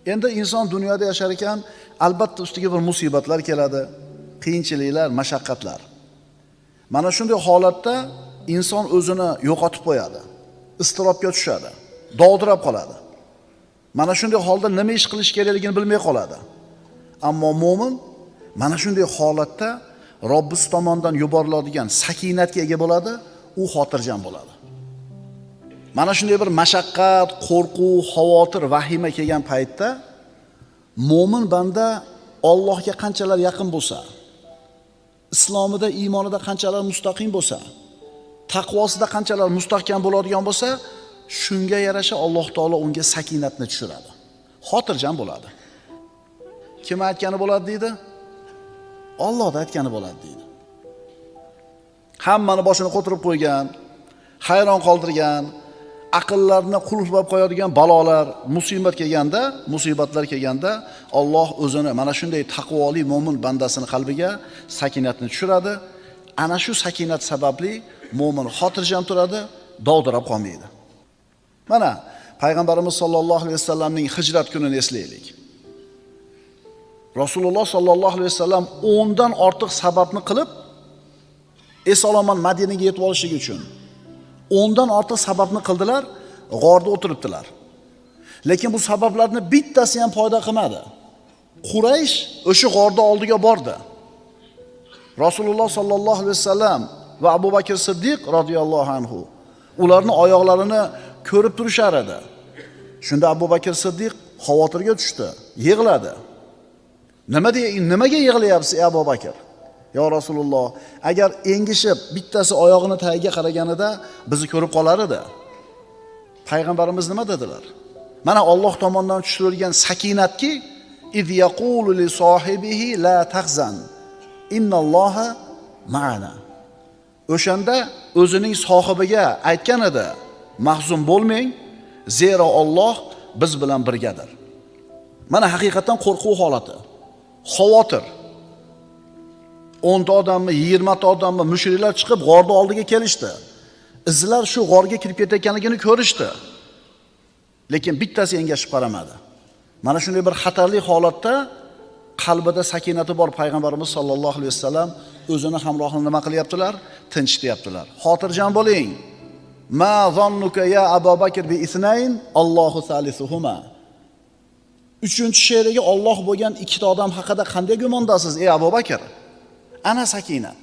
Endi inson dunyoda yashar ekan, albatta ustiga bir musibatlar keladi, qiyinchiliklar, mashaqqatlar. Mana shunday holatda inson o'zini yo'qotib qo'yadi, iztirobga tushadi, dovdirab qoladi. Mana shunday holda nima ish qilish kerakligini bilmay qoladi. Ammo mo'min mana shunday holatda Robbisi tomonidan yuboriladigan sakinatga ega bo'ladi, u xotirjam bo'ladi. Mana shunday bir mashaqqat, qo'rquv, xavotir, vahima kelgan paytda mo'min banda Allohga qanchalar yaqin bo'lsa, islomida, iymonida qanchalar mustaqim bo'lsa, taqvosida qanchalar mustahkam bo'ladigan bo'lsa, shunga yarasha Alloh taolo unga sakinatni tushiradi. Xotirjam bo'ladi. Kim aytgani bo'ladi deydi? Alloh aytgani bo'ladi deydi. Hammani boshini qo'tirib qo'ygan, hayron qoldirgan, aqllarni qulflab qo'yadigan balolar, musibat kelganda, musibatlar kelganda Alloh o'zini mana shunday taqvoli mo'min bandasini qalbiga sakinatni tushiradi. Ana shu sakinat sababli mo'min xotirjam turadi, dovdirab qolmaydi. Mana Payg'ambarimiz sollallohu alayhi vasallamning hijrat kunini eslaylik. Rasululloh sollallohu alayhi vasallam 10 dan ortiq sababni qilib eson-omon Madinaga yetib olishligi uchun 10 dan ortiq sababni qildilar, g'orda o'tiribdilar. Lekin bu sabablarni bittasi ham foyda qilmadi. Quraysh o'sha g'orda oldiga bordi. Rasululloh sollallohu alayhi vasallam va Abu Bakr Siddiq radhiyallohu anhu ularning oyoqlarini ko'rib turishar edi. Shunda Abu Bakr Siddiq xavotirga tushdi, yig'ladi. Nimaga yig'layapsiz ey Abu Bakr? Ya Rasululloh, agar engishib bittasi oyog'ini tagiga qaraganida bizni ko'rib qolar edi. Payg'ambarimiz nima dedilar? Mana Alloh tomonidan tushirilgan sakinatki, iz yaqulu li sohibihi la tahzan innalloha ma'ana. O'shanda o'zining sohibiga aytgan edi, mahzun bo'lmang, zero Alloh biz bilan birgadir. Mana haqiqatan qo'rquv holati, xavotir. 10 ta odammi, 20 ta odammi mushriklar chiqib g'orning oldiga kelishdi. Izlar shu g'orga kirib ketayotganligini ko'rishdi. Lekin bittasi engashib qaramadi. Mana shunday bir xatarli holatda qalbida sakinati bor payg'ambarimiz sollallohu alayhi vasallam o'zini hamrohini nima qilyaptilar? Tinchityaptilar. Xotirjam bo'ling. Ma zannuka ya Abu Bakr bi isnayn Allohu salisuhuma. Uchinchi sherigi Alloh bo'lgan ikkita odam haqida qanday gumondasiz ey Abu Bakr? Ana sakinat.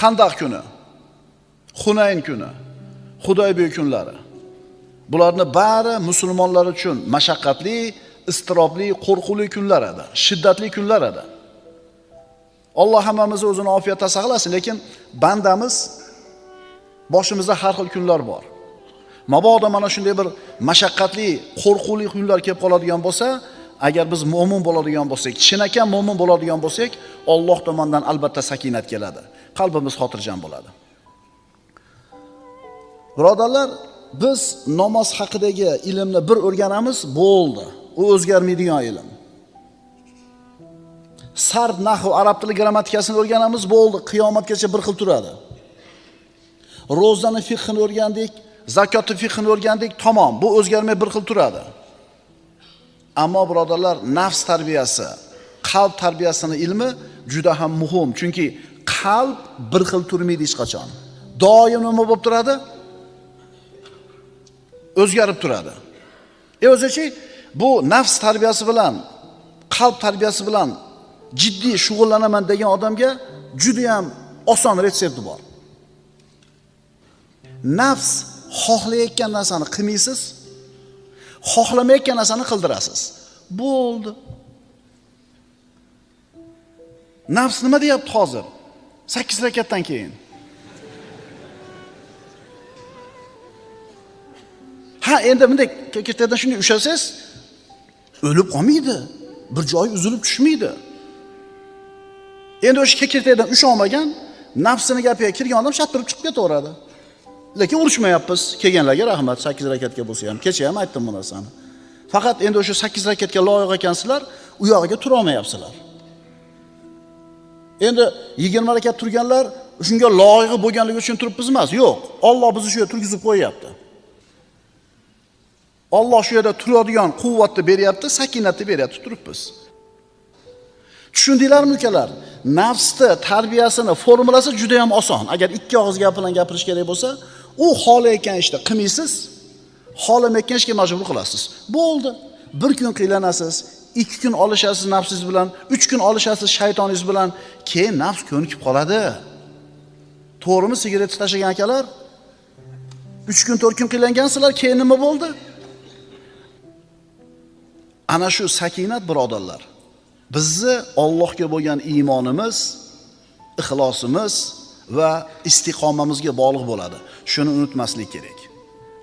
Xandaq kuni, Hunayn kuni, Hudaybiya kunlari. Bularni bari musulmonlar uchun mashaqqatli, iztirobli, qo'rquvli kunlar edi, shiddatli kunlar edi. Alloh hammamizni o'zini ofiyatda saqlasin, lekin bandamiz boshimizda har xil kunlar bor. Mabodo mana shunday bir mashaqqatli, qo'rquvli kunlar kelib qoladigan bo'lsa, agar biz mo'min bo'ladigan bo'lsak, chinakam mo'min bo'ladigan bo'lsak, Alloh tomonidan albatta sakinat keladi. Qalbimiz xotirjam bo'ladi. Birodarlar, biz namoz haqidagi ilmni bir o'rganamiz, bo'ldi. U o'zgarmaydigan ilm. Sarf, nahv, arab tili grammatikasini o'rganamiz, bo'ldi, qiyomatgacha bir xil turadi. Ro'zani fiqhini o'rgandik, zakotni fiqhini o'rgandik, tamom, bu o'zgarmay bir xil turadi. Ammo birodarlar, nafs tarbiyasi, qalb tarbiyasini ilmi juda ham muhim, chunki qalb bir xil turmaydi hech qachon. Doim nima bo'lib turadi? O'zgarib turadi. O'zichi bu nafs tarbiyasi bilan, qalb tarbiyasi bilan jiddiy shug'ullanaman degan odamga juda ham oson retsepti bor. Nafs xohlayotgan narsani qilmaysiz, xohlamayotgan narsani qildirasiz. Bo'ldi. Nafs nima deyapti hozir? 8 rakatdan keyin. Ha, endi bunday kekirtadan shunday ushlasangiz, o'lib qolmaydi. Bir joyi uzilib tushmaydi. Endi o'sha kekirtadan usha olmagan, nafsini gapiga kirgan odam shattirib chiqib ketaveradi. Lekin urushmayapmiz. Kelganlarga rahmat, 8 rakatga bo'lsa ham. Kecha ham aytdim bu narsani. Faqat endi o'sha 8 rakatga loyiq ekansizlar, u yog'iga tura olmayapsizlar. Endi 20 rakat turganlar shunga loyiq bo'lganligi uchun turibmiz emas. Yo'q, Alloh bizni shu yerga turgizib qo'yapti. Alloh shu yerda turadigan quvvatni beryapti, sakinatni beryapti, turibmiz. Tushundinglarmi ukalar? Nafsni tarbiyasini formulasi juda ham oson. Agar ikki og'iz gap bilan gapirish kerak bo'lsa, u xohlayotgan ishni qilmaysiz, xohlamayotgan ishga majbur qilasiz. Bo'ldi. Bir kun qiylanasiz, 2 kun olishasiz nafsingiz bilan, 3 kun olishasiz shaytoningiz bilan, keyin nafs ko'nikib qoladi. To'g'rimi sigaret tashlagan akalar? 3 kun 4 kun qiylangansizlar, keyin nima bo'ldi? Ana shu sakinat birodarlar. Bizni Allohga bo'lgan iymonimiz, ixlosimiz va istiqomamizga bog'liq bo'ladi. Shuni unutmaslik kerak.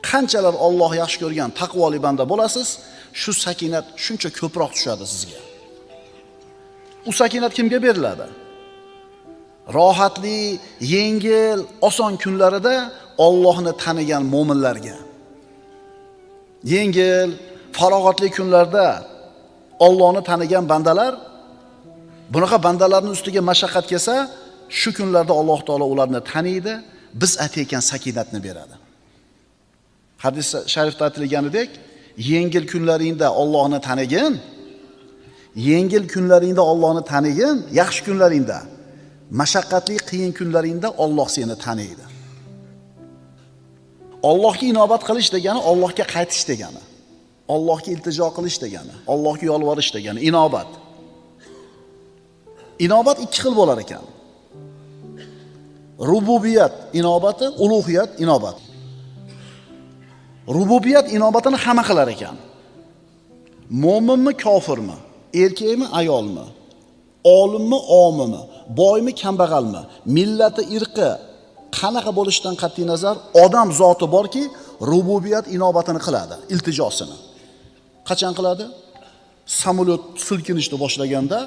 Qanchalar Alloh yaxshi ko'rgan taqvoli banda bo'lasiz, shu sakinat shuncha ko'proq tushadi sizga. U sakinat kimga beriladi? Rohatli, yengil, oson kunlarida Allohni tanigan mo'minlarga. Yengil, farog'atli kunlarda Allohni tanigan bandalar, bunaqa bandalarning ustiga mashaqqat kelsa, shu kunlarda Alloh taolo ularni taniydi, biz aytayotgan sakinatni beradi. Hadis sharifda aytilganidek, yengil kunlaringda Allohni tanigin, yengil kunlaringda Allohni tanigin, yaxshi kunlaringda, mashaqqatli qiyin kunlaringda Alloh seni taniydi. Allohga inobat qilish degani Allohga qaytish degani. Allohga iltijo qilish degani, Allohga yolvorish degani, inobat. Inobat ikki xil bo'lar ekan. Rububiyat inobati, ulug'iyat inobati. Rububiyat inobatini hamma qilar ekan. Mo'minmi, kofirmi, erkakmi, ayolmi, olimmi, omimi, boymi, kambag'almi, millati, irqi qanaqa bo'lishidan qat'iy nazar odam zoti borki, rububiyat inobatini qiladi, iltijosini. Qachon qiladi? Samolyot silkinishni boshlaganda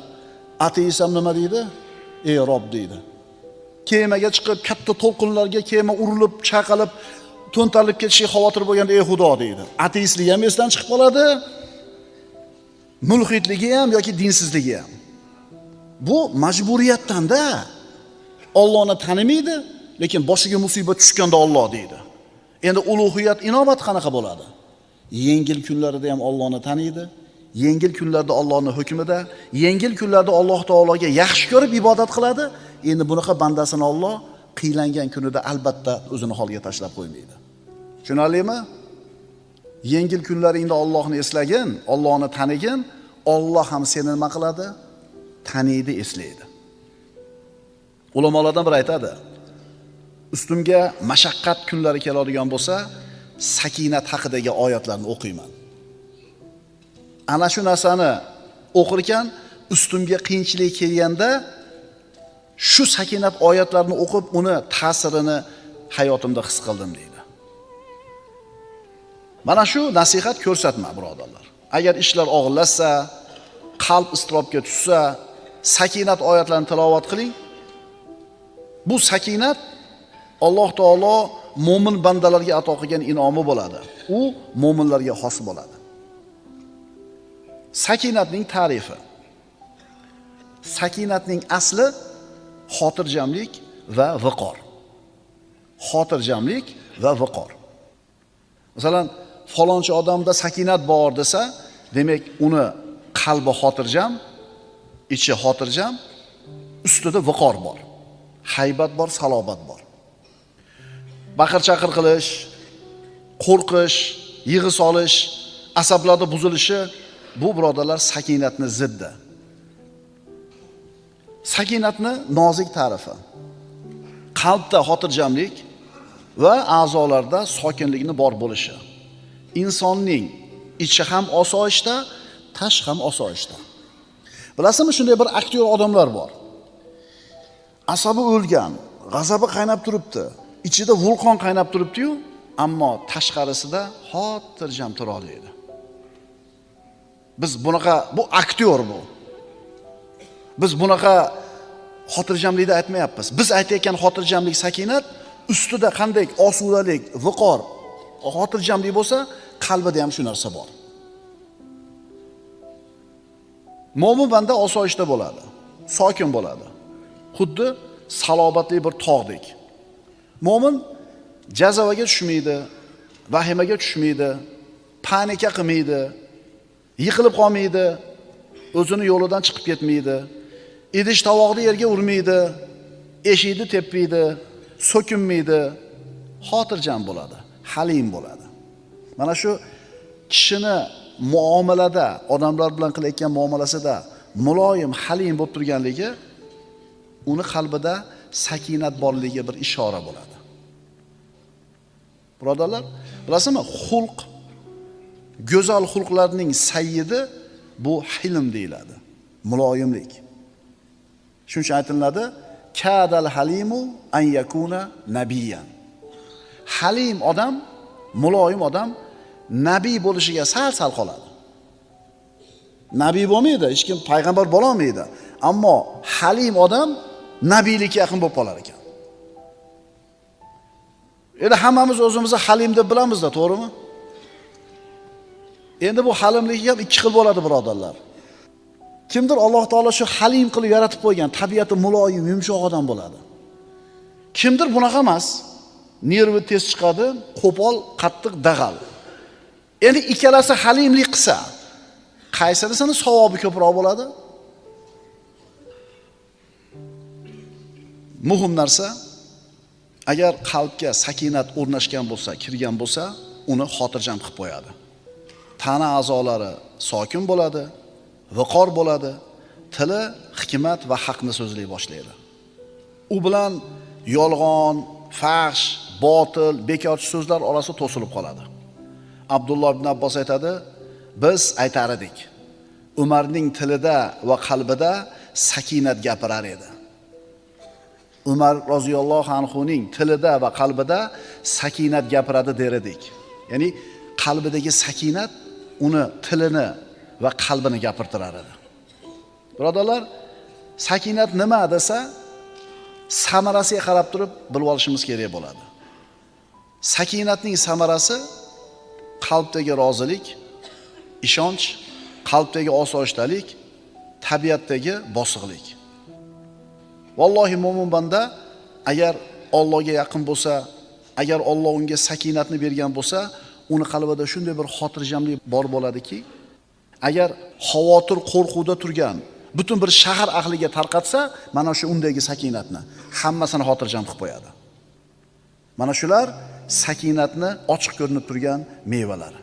ateist ham nima deydi? Ey Rob deydi. Kemaga chiqib katta to'lqinlarga kema urilib, chaqalib, to'ntarilib ketishiga xavotir bo'lganda ey Xudo deydi. Ateistligi ham esdan chiqib qoladi, mulhidligi ham yoki dinsizligi ham. Bu majburiyatdan-da. Allohni tanimaydi, lekin boshiga musibat tushganda Alloh deydi. Endi ulug'iyat inobat qanaqa bo'ladi? Yengil kunlarida ham Allohni taniydi, yengil kunlarda Allohning hukmida, yengil kunlarda Alloh taologa yaxshi ko'rib ibodat qiladi. Endi bunaqa bandasini Alloh qiylangan kunida albatta o'zini holga tashlab qo'ymaydi. Tushunarlimi? Yengil kunlaringda Allohni eslagin, Allohni tanigin, Alloh ham seni nima qiladi? Taniydi, eslaydi. Ulamolardan biri aytadi: ustimga mashaqqat kunlari keladigan bo'lsa, sakinat haqidagi oyatlarni o'qiyman. Ana shu narsani o'qirkan, ustimga qiyinchilik kelganda shu sakinat oyatlarini o'qib, uni ta'sirini hayotimda his qildim deydi. Mana shu nasihat ko'rsatma, birodarlar. Agar ishlar og'irlashsa, qalb iztirobga tushsa, sakinat oyatlarini tilovat qiling. Bu sakinat Alloh taolo mo'min bandalarga ato qilgan in'omi bo'ladi. U mo'minlarga xos bo'ladi. Sakinatning ta'rifi. Sakinatning asli xotirjamlik va viqor. Xotirjamlik va viqor. Masalan, falonchi odamda sakinat bor desa, demak uni qalbi xotirjam, ichi xotirjam, ustida viqor bor. Haybat bor, salobat bor. Baqir-chaqir qilish, qo'rqish, yig'i solish, asablarda buzilishi bu birodarlar sakinatni ziddi. Sakinatni nozik ta'rifi. Qalbda xotirjamlik va a'zolarda sokinlikni bor bo'lishi. Insonning ichi ham osoyishta, tash ham osoyishta. Bilasizmi, shunday bir aktyor odamlar bor. Asabi o'lgan, g'azabi qaynab turibdi, ichida vulqon qaynab turibdi-yu, ammo tashqarisida xotirjam tura oladi. Biz bunaqa, bu aktyor bu. Biz bunaqa xotirjamlikni aytmayapmiz. Biz aytayotgan xotirjamlik sakinat ustida qanday osudalik, viqor, xotirjamlik bo'lsa, qalbida ham shu narsa bor. Mo'min banda osoyishta bo'ladi, sokin bo'ladi. Xuddi salobatli bir tog'dek. Mo'min jazavaga tushmaydi, vahimaga tushmaydi. Panika qilmaydi, yiqilib qolmaydi, o'zini yo'lidan chiqib ketmaydi, idish tovoqni yerga urmaydi, eshikni tepmaydi, so'kinmaydi, xotirjam bo'ladi, halim bo'ladi. Mana shu kishini muomalada, odamlar bilan qilayotgan muomalasida muloyim, halim bo'lib turganligi uni qalbida sakinat borligiga bir ishora bo'ladi. Birodarlar, bilasizmi, xulq, go'zal xulqlarning sayyidi bu hilm deyiladi, muloyimlik. Shuning uchun aytiladi, kadal halimu an yakuna nabiyyan. Halim odam, muloyim odam nabiy bo'lishiga sal-sal qoladi. Nabiy bo'lmaydi, hech kim payg'ambar bo'la olmaydi. Ammo halim odam nabiylikka yaqin bo'lib qolar ekan. Endi hammamiz o'zimizni halim deb bilamiz-da, to'g'rimi? Endi bu halimlik ham ikki xil bo'ladi, birodarlar. Kimdir Alloh taolo shu halim qilib yaratib qo'ygan, tabiati muloyim, yumshoq odam bo'ladi. Kimdir bunaqa emas, nervi tez chiqadi, qo'pol, qattiq, dag'al. Endi ikkalasi halimlik qilsa, qaysinisini savobi ko'proq bo'ladi? Muhim narsa, agar qalbga sakinat o'rnashgan bo'lsa, kirgan bo'lsa, uni xotirjam qilib qo'yadi. Tana a'zolari sokin bo'ladi, viqor bo'ladi, tili hikmat va haqni so'zlay boshlaydi. U bilan yolg'on, fahsh, botil, bekorchi so'zlar orasi to'silib qoladi. Abdulloh ibn Abbos aytadi, biz aytar edik, Umarning tilida va qalbida sakinat gapirar edi. Umar roziyallohu anhuning tilida va qalbida sakinat gapiradi der edik. Ya'ni qalbidagi sakinat uni tilini va qalbini gapirtirar edi. Birodarlar, sakinat nima desa, samarasiga qarab turib bilib olishimiz kerak bo'ladi. Sakinatning samarasi qalbdagi rozilik, ishonch, qalbdagi osoyishtalik, tabiatdagi bosiqlik. Vallohi mo'min banda agar Allohga yaqin bo'lsa, agar Alloh unga sakinatni bergan bo'lsa, uni qalbida shunday bir xotirjamlik bor bo'ladiki, agar xavotir, qo'rquvda turgan butun bir shahar ahliga tarqatsa, mana shu undagi sakinatni hammasini xotirjam qilib qo'yadi. Mana shular sakinatni ochiq ko'rinib turgan mevalari.